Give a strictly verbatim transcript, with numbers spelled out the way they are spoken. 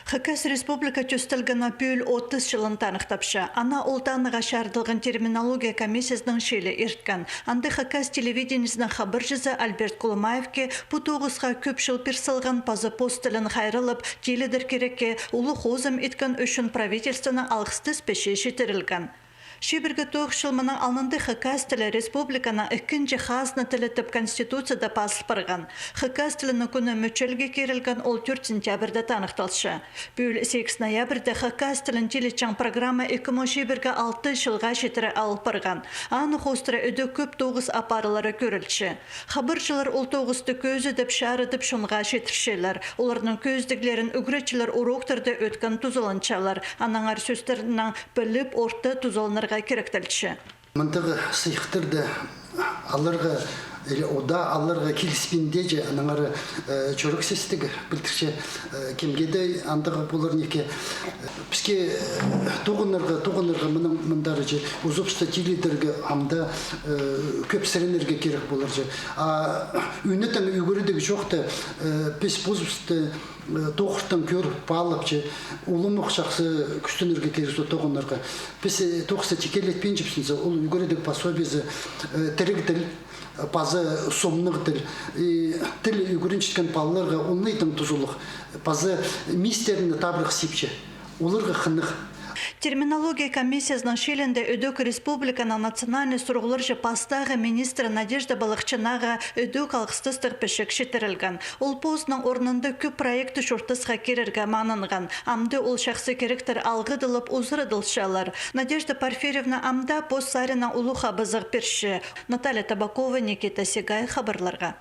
Хакас Республика тӧстелгеннең пӱӱл отыс чылын таныхтапча. Аны ол танығға чарыдылған терминология комиссиязының чыылии ирткен. Анда Хакас телевидениезінің хабарҷызы Альберт Кулумаевке пу тоғысха кӧп чыл пир салған паза пос тілін хайраллап, тилідер кирекке улуғ хозым иткен ӱчӱн правительствоның алғыстас пічии читірілген. Чибіргі тоғыс чыл мының алнында хакас тілі республиканың ікінҷі хазна тілі тіп Конституцияда пазыл парған. Хакас тілінің кӱні мӱчелге кирілген, ол тӧрт сентябрьда таныхталча. Пӱӱл сигіс ноябрьда хакас тілін тилитчең программа ікі муң чибіргі алты чылға читіре алыл парған. Аны хоостыра ідӧк кӧп тоғыс апарылары кӧрілче. Хабарҷылар ол тоғысты кӧзідіп, чарыдып, чонға читірчелер. Оларның кӧзідіглерін ӱгретчілер уроктарда ӧткін тузаланчалар. Аннаңар сӧстернең піліп, орта тузаланарға киректелче. Мындағ сыйыхтарны аларға, или ода аларға киліспинде че, аннаңар, э, чорых сестіг пілдірче, э, кемге дее андағ полар неке. Піске, э, тоғынарға, тоғынарға мының мындар че, узубысты тилідерге ам даа, э, кӧп сіренерге кирек полар че. А ӱнетін ӱгредіг чоохта, э, піс позыбысты, э, тоғыртаң кӧр паалап че, улуғ чахсы кӱстенерге кирек со тоғынарға. Піс, э, тоғыста тикелетпинчебіс, ол ӱгредіг пособиезі, э, тіріг тіл, паза сомнығ тіл. И тіл ӱгренчеткен палаларға оңнайтын тузалығ, паза мистерні табырах сипче. Оларға хынығ. Терминология комиссиязының чыылиинда ідӧк республиканың национальнай сурығларҷа пастағы министрі Надежда Балахчинаға ідӧк алғыстастығ пічік читірілген. Ол позының орнында кӧп проектті чуртасха кирерге маңнанған. Амды ол чахсы киректер алғыдылып узарадылчалар. Надежда Порфирьевна ам даа пос саринаң улуғ хабазығ пирче. Наталья Табакова, Никита Сигай, хабарларға.